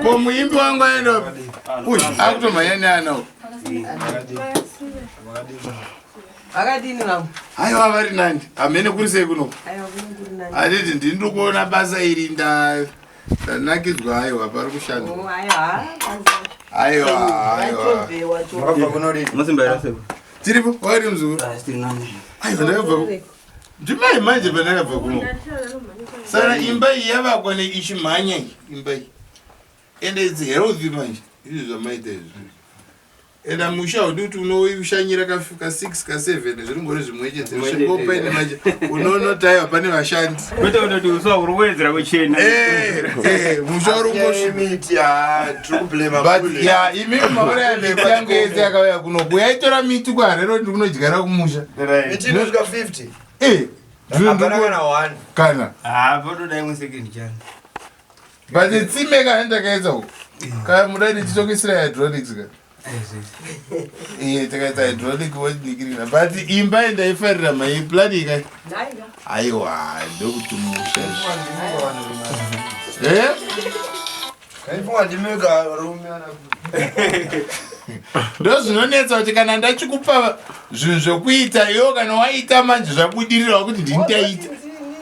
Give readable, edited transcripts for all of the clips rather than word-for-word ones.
Ko muimbi wangu aenda uyu akutomhanya neana uyu. Vakadini vamwe? Aiwa, vari nani. Hamene kuri sei kuno? Aiwa, kuno kuri nani. Handiti ndini ndiri kuona basa iri, ndanakidzwa. Aiwa, pari kushandwa. Oh, aiwa. Aiwa, aiwa. Achobvewa cho. Makabva kunodini? Musimba here? Tiripo, wakati muzukuru. Aiwa, ndakabva ndimai manje pandakabva kuno. Saka imba iyi yavakwa neichimhanya iyi imba iyi, ende it's healthy manje izvi zvamaita izvi. Enda musha haudi kuti unoshanyira ka6 ka7, zviri ngori zvimwe chete svingopaine manje unonotaiwa pane vashandi. Kwete kutoti uswa uri kuwedzera kuchena. Eh, musha uri kungosvika. Miti, ah, tiri kublema But kule. ya, imi mauraya miti yangu yese yakauya kunoku, yaitora miti kuharero, ndiri kunodyara kumusha. Miti inosvika 50. Eh, Hapana kana 1. Kana. Ah, potoda imwe second chance. But tsime kana ndakaedza uku kana muda ndichitokuisira hydraulics ka. Iye takaita hydraulic wodinikirira, but imba indaifarira mai plan ika. Naiga. Aiwa, ndokuti musha eh Kaifunga ndimega varume ana. Ndo zvinonetsa kuti kana ndachikupa zvinhu zvokuita iwo, kana waita manje zvabudirira kuti ndini ndaita,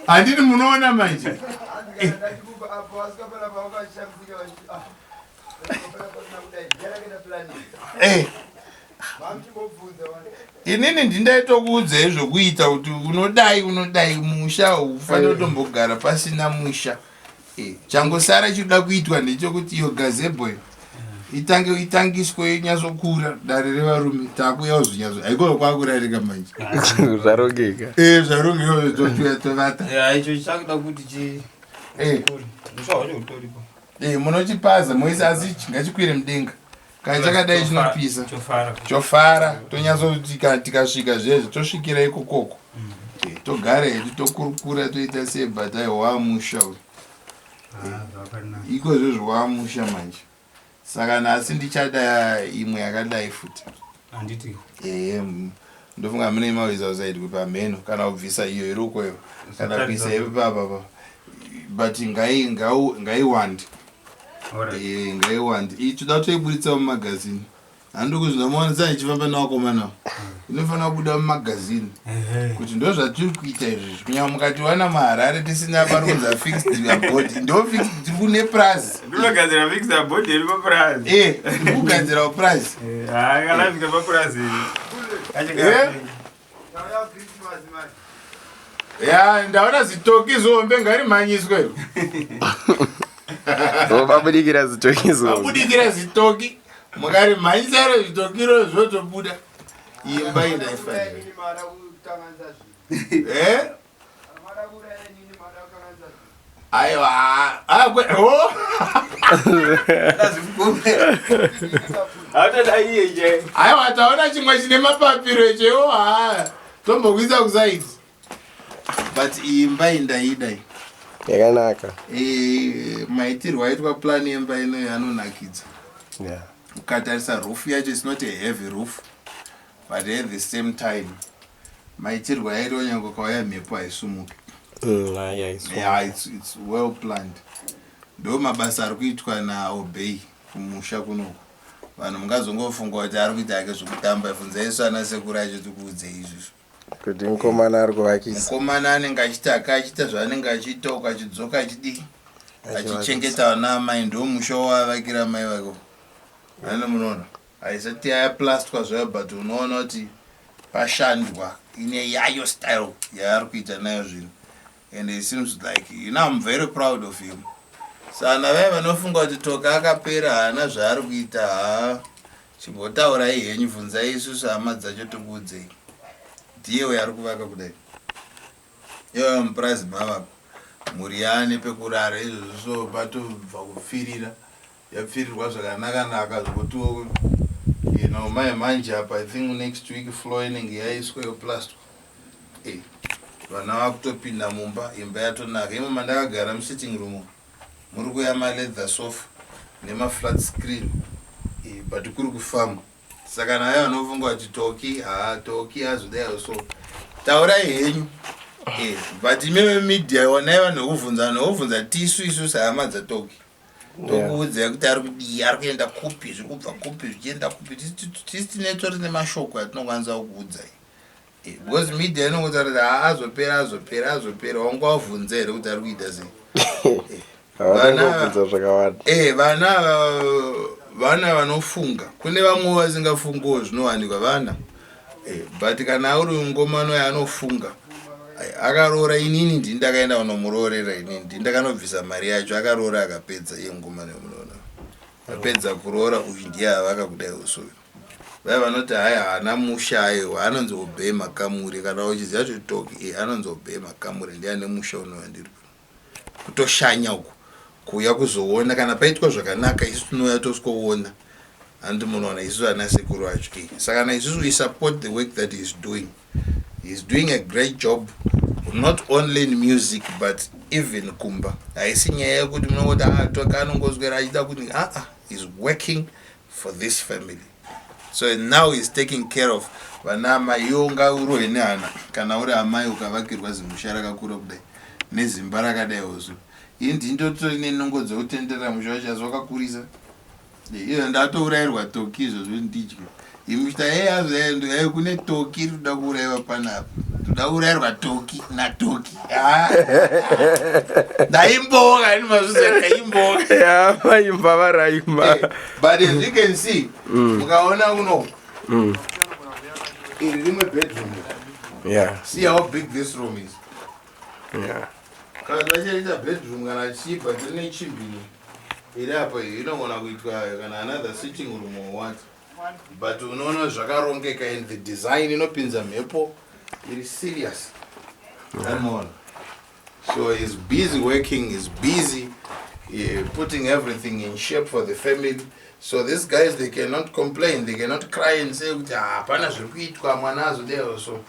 handini? Munoona manje. Ndachikupa apo asika pana pakashamisika vachi. Ah. Pasina kudai. Yakaita plan. Vamuchimbobvunza vanhu. Inini ndindaitokuudzai zvokuita kuti unodai, unodai, musha ufanira kutombogara pasina musha. Changosara chinoda kuitwa ndechekuti iyo gazebo iyo itange itangiswe, inyatsokura. Dare revarume takuya kuzvinyatso, haikona kwakurarika manje. Zvarongeka. Zvarongeka, totuya tovata. Ya, icho chakuda kuti chi kure. Uswa hwacho hutoripo. Munochipaza moisa, asi ngachikwire mudenga. Kana chakadai chinopisa. Chofara. Chofara, tonyatsoti kana tikasvika zvezvo tosvikira ikokoko. Togara hedu, tokurukura, toita sei, but aiwa, wamusha uyu. Ah, zvakanaka. Iko izvozvo wamusha manje. Saka nhasi ndichada imwe yakadai futi. Handiti. Ehe, ndofunga mune mawisa usaitwe pamheno, kana kubvisa iyo iri ukoyo, kana kuisa ipapapa, but ngaiwande. Alright. Ngaiwande iyi, toda kutoiburitsa mumagazini. Handikuti zvinomaona sa ichifamba nevakomana, inofanira kubuda mumagazini kuti ndo zvatiri kuita izvizvi. Kunyangwe mukatiwana muHarare tisina pari kunza fixed abode, ndo fixed, tiri kune prazi. Ndinogadzira fixed abode iri papurazi. Tiri kugadzirawo prazi. Ah, kana papurazi. Tauya Christmas manje. Ya, ndaona zitoki zihombe, ngarimhanyiswe iro. Vabudikira zitoki zihombe. Vabudikira zitoki, mukarimhanyisa iro zvitoki iro zvotobuda. Imba indaifanira. Inini mada kutanganisa zvinhu. Eh? Mada kuuraya inini, mada kukanganisa zvinhu. Aiwa, ah, oh. Hatoda iye je. Aiwa, taona chimwe chine mapapiro ichewo, ha, tombokuisa kusaidi, but imba indaida iyi. Yakanaka. Maitirwo aitwa plan yemba ino anonakidza. Ukatarisa roof yacho is not a heavy roof, but at the same time maitirwo aitwa, nyange ukauya mhepo haisumuki. Yeah, it's well planned. Ndo mabasa ari kuitwa naObey kumusha kunoku. Vanhu mungazongofunga kuti ari kuita hake zvekutamba, bvunzai isu ana sekuru acho tikuudzei izvizvo. Kuti mukomana ari kuvakisa. Mukomana anenge achitaka, achiita zvaanenge achiita uko, achidzoka, achidii, achichengeta vana amai. Ndo musha wavakira mai vako. Ane munoona haisati yaplastwa zvayo, but unoona kuti pashandwa, ine yayo style yaari kuita nayo zvinhu, and it seems like I'm very proud of him. Sana vaya vanofunga kuti Toka akapera, haana zvaari kuita, haa, chimbotaurai henyu, bvunzai isusu hama dzacho tikuudzei. Ndiye uyo ari kuvaka kudai, iyoyo mupurazi mavako, mhuri yaane pekurara izvozvo. So patobva kupfirira, yapfirirwa zvakanaka-naka zvekutiwo mai manje apa, I think next week floor inenge yaiswa, yoplastwa. Vana vakutopinda mumba, imba yatonaka. Imo mandakagara musitting room muri kuya maleather sofa nemaflat screen, but kuri kufamba. Saka naye vanofunga kuti Toki, haa, Toki azodai so, taurai henyu. Eh, but imimi media wanai vanhu vekubvunza, vanhu vekubvunza tisu isu sehama dzaToki. Tokuudzai kuti ari kudii, ari kuenda kupi, zviri kubva kupi, zvichienda kupi. Tisi tine tori nemashoko atinokwanisa kukuudzai. Eh, because media inongotaura kuti haa, azopera, azopera, azopera. Wanga wavhunza here kuti ari kuita sei? Havanangobvunza zvakawanda. Eh, vana vanofunga. Kune vamwe vasingafungiwo, zvinowanikwa vana. Eh, but kana uri ngomano yaanofunga, akaroora, inini ndini ndakaenda kunomuroorera, inini ndini ndakanobvisa mari yacho. Akaroora akapedza, iye ngomano yamunoona apedza kuroora uyu ndiye avaka kudai usuyu. Vaya vanoti hai, haana musha, aiwa, anonzi Obey Makamuri. Kana uchiziva kuti Toki, anonzi Obey Makamuri, ndiye ane musha unova ndiri kutoshanya uku kuuya kuzoona kana paitwa zvakanaka. Isu tinouya tosikoona, handi munoona isusu ana sekuru acho. Saka na isusu we support the work that he is doing. He is doing a great job, not only in music but even kumba. Haisi nyaya yekuti munongoti atoka anongoswera achida kuti aa. Is working for this family, so now he's taking care of vana amai. Iwo ungaurohe nehana kana uri amai ukavakirwa zimusha rakakura kudai nezimba rakadaiwo. So ini ndindotori nenungo dzekutenderera musha wacho, asi wakakurisa. Iyo ndatourayirwa toki izvozvo ndidye. Imuchita e kune toki iri kuda kuurayiwa panapa, toda kuurayirwa toki natoki. Ah. Ndaimboka ini, mazviziva, ndaimboka. Ya, vaimba varaimba. Eh, but as you can see, mukaona kuno iri rimwe bedroom. See how big this room is. Kana vachaita bedroom kana chii, but rine chimbini iri apo, iyi inogona kuitwa kana another sitting room or what, but unoona zvakarongeka and the design inopinza mhepo iri serious. Anoona, so he's busy working, he's busy putting everything in shape for the family. So these guys, they cannot complain, they cannot cry and say kuti, "Ah, hapana zviri kuitwa, mwana azodaiwo." So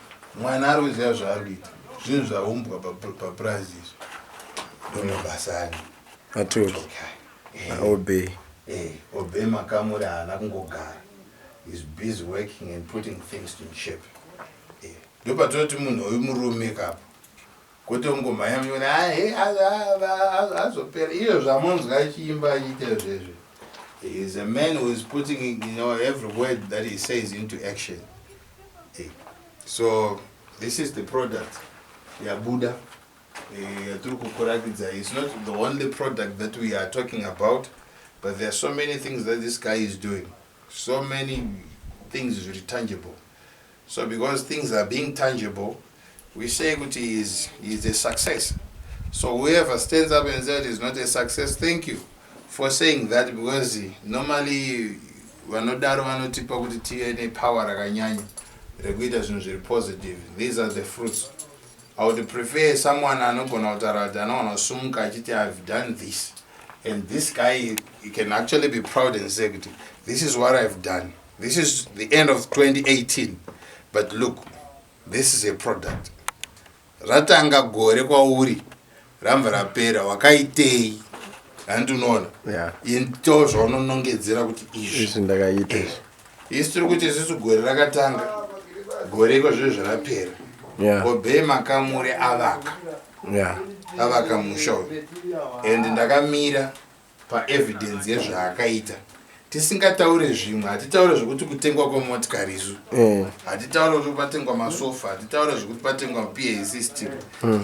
mwana ari kuziva zvaari kuita, zvinhu zvaumbwa papurazi izvi, ndomabasa ani? Atoki. Obey. Eh, Obey Makamuri haana kungogara, is busy working and putting things in shape. Eh, ndopatinoti munhu uyu murume kapo, kwete ungomhanya muchiona azopera iyo zvamunzwa achiimba achiita zvezve. He is a man who is putting every word that he says into action. Eh, so this is the product yabuda yatiri kukurakidza. It's not the only product that we are talking about, but there are so many things that this guy is doing, so many things zviri tangible. So because things are being tangible, we say kuti he is a success. So whoever stands up and said he's not a success, thank you for saying that, because normally vanodaro vanotipa kuti tive nepower rakanyanya rekuita zvinhu zviri positive. These are the fruits. I would prefer someone anogona kutaura kuti, anogona kusumuka achiti, "I've done this," and this guy, he can actually be proud and say kuti, "This is what I've done. This is the end of 2018, but look, this is a product." Ratanga gore kwauri, rambva rapera, wakaitei? Handi unoona? Into zvaunonongedzera kuti izvi Izvi ndakaita izvi. Isi tiri kuti isusu gore rakatanga gore iko zviro zvarapera, Obey Makamuri avaka, avaka musha uyu, and ndakamira paevidence yezvaakaita. Tisingataure zvimwe, hatitaure zvekuti kutengwa kwemotikari isu, hatitaure kuti patengwa masofa, hatitaure zvekuti patengwa PA system.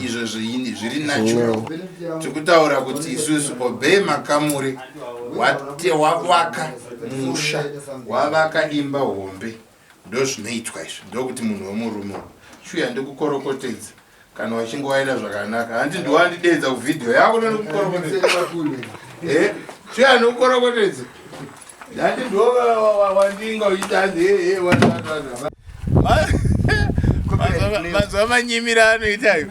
Izvo zviri natural. Tikutaura kuti isusu Obey Makamuri wavaka musha, wavaka imba hombe. Ndo zvinoitwa izvi, ndokuti munhu wemurume uyu. Shuya, ndikukorokotedza kana wachinge waita zvakanaka. Handi ndiwandidedza kuvhidhiyo yako, ndikukorokotedza. Eh, shuya, ndikukorokotedza. Handi ndo wandinga uchiita hanzi mazuva manyimira anoitayo.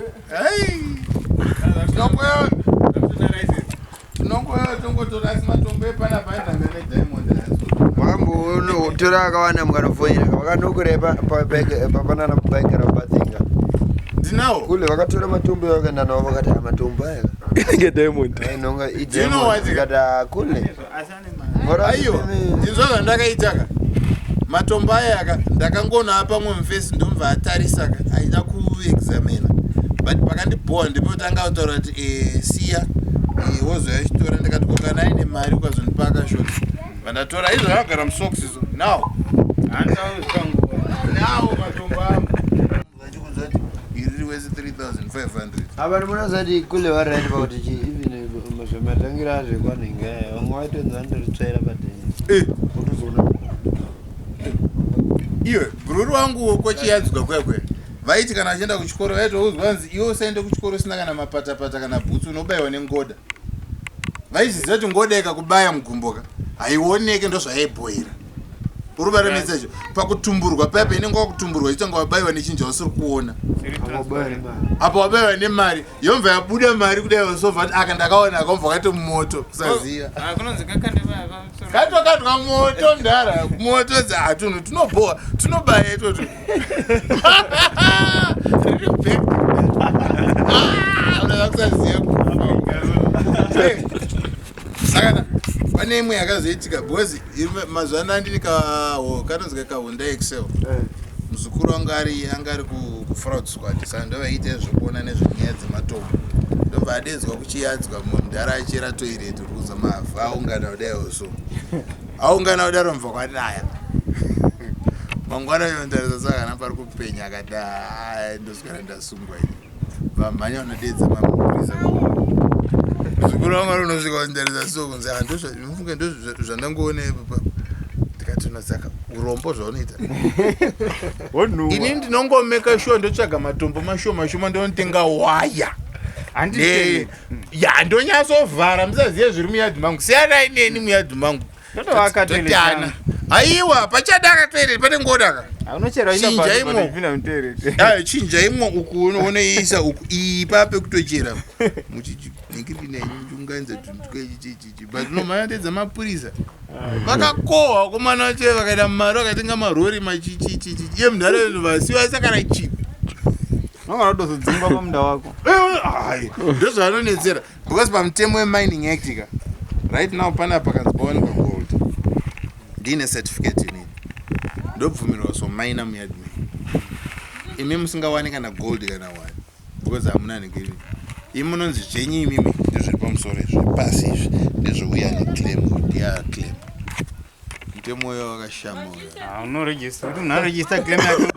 Tinongoya tongotora, asi matombo epanapa aindanga nediamond. Wakambotora akawanda mukanofonera vakanokura papanana kubaikara kubatsinga. Ndinawo. Kule vakatora matombo vakaenda nawo, vakati, "Ah, matombo aya Inenge diamond. Ainonga Do you know what? Ikati, "Ah, kule." Aiwa, ndinzwa zvandakaitaka matombo aya aka ndakangona pamwe mufesi, ndomva atarisaka achida kuexamina. But pakandibhowa ndepekutanga kutaura kuti eh, siya eh, wozouya chitora. Ndikati ko kana aine mari ukazondipa akashota, vandatora izvo zvakagara musocks izvo now now matombo angu vachikuudza kuti iri riri wese 3500. Apa ndinoona kule vari right pakuti chi even zvematangira azvo ekwanhinga vamwe vaitonzi vanotoritsvaira padheni. Wotozoona. Iwe, bhururu wangu kochiyadzwa kuya kuya, vaiti kana achienda kuchikoro vaitoudzwa kunzi iwe usaende kuchikoro usina kana mapatapata kana bhutsu, unobayiwa nengoda. Vaizviziva kuti ngoda ikakubaya mugumboka haioneke, ndozvayaibhoira uri remesecho pakutumburwa paya painenge wakutumburwa ichitanga wabayiwa nechinhu chausiri kuona. Akabaya nemari. Apa wabayiwa nemari, yomva yabuda mari kudai, wasobva kuti aka ndakaona, akamva kaiti moto kusaziva. Kunonzi kakande. Katokatwa moto mudhara, moto dzatunhu tunobhowa tunobaya itoto riri back. Ah, unoda kusaziva. Saka pane imwe yakazoitika because mazuva ano andiri kanonzi kaHonda Excel. Muzukuru wangu anga ari kufraud squad, saka ndovaiita zvekuona nezvenyaya dzematombo. Ndobva adedzwa kuchiyadzwa, mumwe mudhara achera toilet, uri kuza mavhu aungana kudaiwo, so aungana kudaro mubva kwanaya. Mangwana yondarisa sakana pari kupenya, akati, "Ah, ndoswera ndasungwa ini." Vamhanya vanodedza mapurisa. Muzukuru wangu ari unosvika kundarisa so kunzi, "Ah, ndozvamufunge ndozvandangoona ipapo." Ndikati, "Saka urombo zvaunoita ini ndinongomeka sure ndotsvaga matombo mashoma shoma, ndonotenga waya ya ndonyatsovhara, musazive zviri muyadhi mangu. Siyanai neni muyadhi mangu." Totovaka toilet. Totana. Yangu. Aiwa, pachadaka toilet pane ngodaka. Unochera. Chinja imo. Ipinda mutoilet. Ayo, chinja imwe uku, unoiisa uku, iyi pape kutochera muchiunganidza tunhu, but unomhanya mapurisa vakakohwa vakomana vacho vakaita mari, vakatenga marori machichichichi, iye munharaunda vasivaisa kana chii. Unogona kutozodzingwa pamunda wako. Hai, ndozvavanonetsera because pamutemo weMining Act ka, right now pana pakanzi pawanikwa gold, ndine certificate inini ndobvumirwa somaina muyadhi menyu. Imi musingawani kana gold kana wani because hamuna nekuimi, imi munonzi zvenyu imimi ndezviri pamusoro, izvi pasi izvi ndezveuya neclaim, ndiya claim. Mutemo uyo wakashama uyo. Ah, unoregister kuti munhu anoregister claim yake.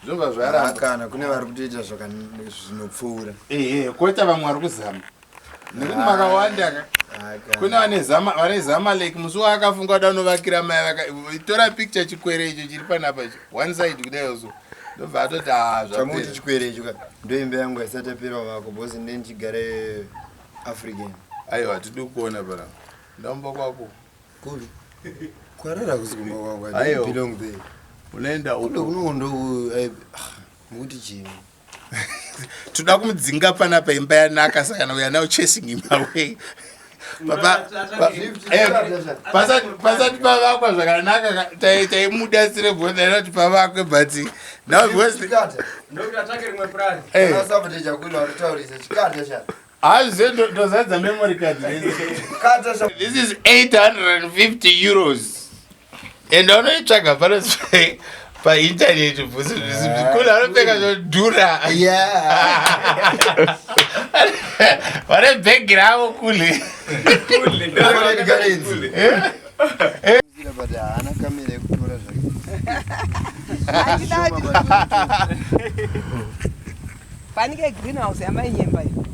Zvinobva zvaramba. Kana kune vari kutoita zvinopfuura. Ehe, koita vamwe vari kuzama nekuti makawanda ka. Ah, kana. Kune vane zama like musi waakafunga kuda unovakira mai vaka tora picture, chikwere icho chiri panapa icho, one side kudai so, ndobva atoti, "Ah, Chamuti zvapera." chikwere icho ka, ndoimba yangu haisati yapera vako because ndee ndichigare African. Aiwa, hatidi kuona pana ndaumba kwako. Kupi kwarara kusi kumba kwangu? I Aiwa. don't belong there. Unoenda kudo uko. kunondo mukuti chii? Toda kumudzinga panapa, imba yanaka, saka we are now chasing him away. Pasati pavakwa zvakanaka taimuda sire bhodha kuti pavakwe, but now because Chikata. Ndokuti atsvake rimwe purazi. Sabotage kule waritaurisa chikata cha. Hazvize ndozadza memory card. Kata cha. This is €850 and unoitsvaga pano paintaneti bhusi kule anopfeka zvodhura. Yeah. Vane bhegi ravo kule. Foreign currency. But haana kamera yekutora zvake. Handidadi. Panike greenhouse yamainyemba iyo.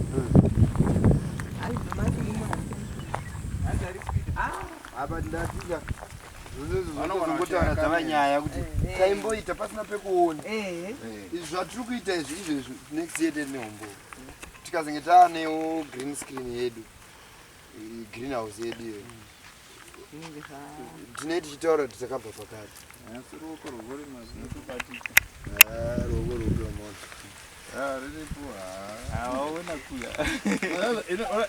Apa ndafika zvongotaura dzava nyaya kuti taimboita pasina pekuona. Izvi zvatiri kuita izvi izvezvi, next year tiri nehombo, tikazenge taanewo green screen yedu, greenhouse yedu iyo. Zvinenge zva Tinei tichitaura kuti takabva pakati. Asi ruoko rwekurima zvinotobatika. Ah, ruoko rwekupiwa mota. Ah, riripo haa. Hawaona kuya.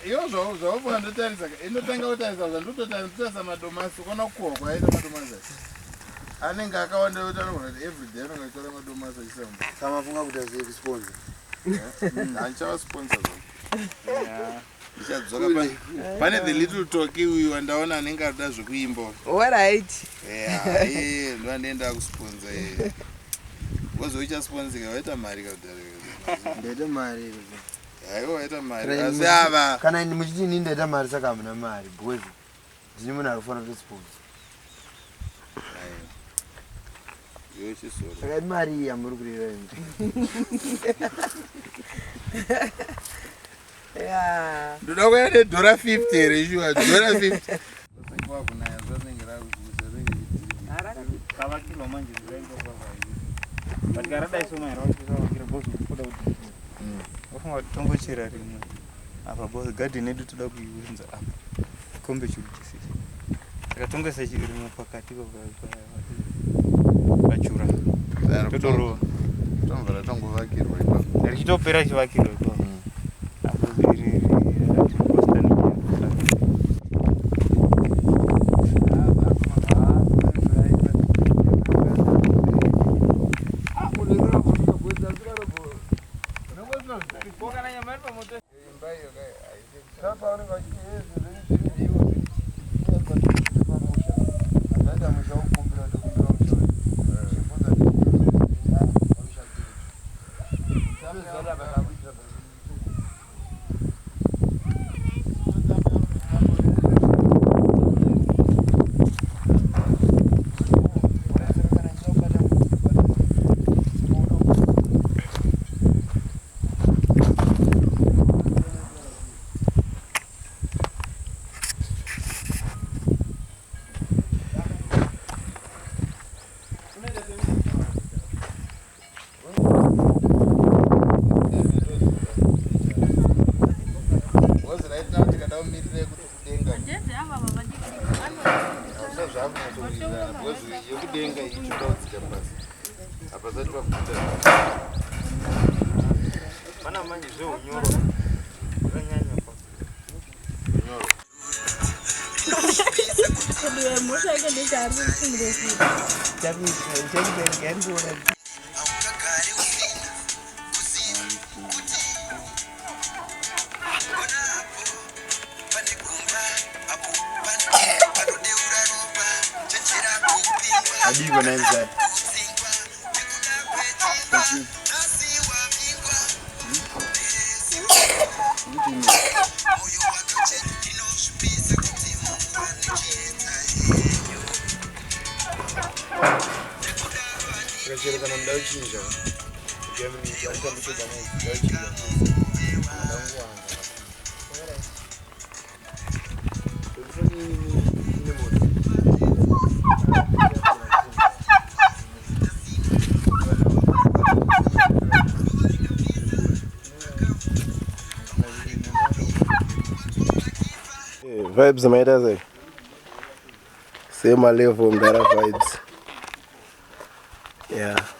Iwo zvaufunga ndotarisa inotanga kutarisa zvandototarisa madomasi ukaona kukohwa kwaita madomasi aya anenge akawanda kuti anogona kuti everyday anenge achitora madomasi achiisa mumba. Saka mafunga kuti asei kusponsor. Handichavasponsor zvangu. Ndichadzoka pane the little toki uyu wandaona anenge arikuda zvekuimba. Alright. Yeah, iye ndoandienda kusponsa iye. Because uchasponsika waita mari kakudhara. Ndaita mari. Haiwa waita mari. Kana Asi ava Kana ini muchiti ini ndaita mari saka hamuna mari because ndini munhu ari kufanira kutosponsor. Aiwa. Iwe chisoro. Saka imari iyi yamuri kureva imi. Yeah. Ndoda kuya nedhora 50 here shuwa dhora 50. Kwakunaya zvanenge rakuchisa rinenge richidhirika. Kavakirwa manje zvainga kwavairi. But karadai so manje rakavakira boss kuda kuti. Wafunga kuti tongochera rimwe. Apa boss garden yedu toda kuiunza apa. Kombe chirudisisa. Saka tongoisa rimwe pakati pachura. Totorova. Tomva ratongovakirwa ipapo. Richitopera chivakirwa ipapo. Apo iri rakatikosta Because right now tikada kumirira kuti kudenga. Hazvina zvakunatsowirirana because yekudenga iyi inoda kudzika pasi. Hapasati pakuita. Pana manje zveunyoro. Zvakanyanya pa. Nyoro. Adiko naye Chero kana muda kuchinja Vibes maita sei? Same level mdara vibes. Yeah.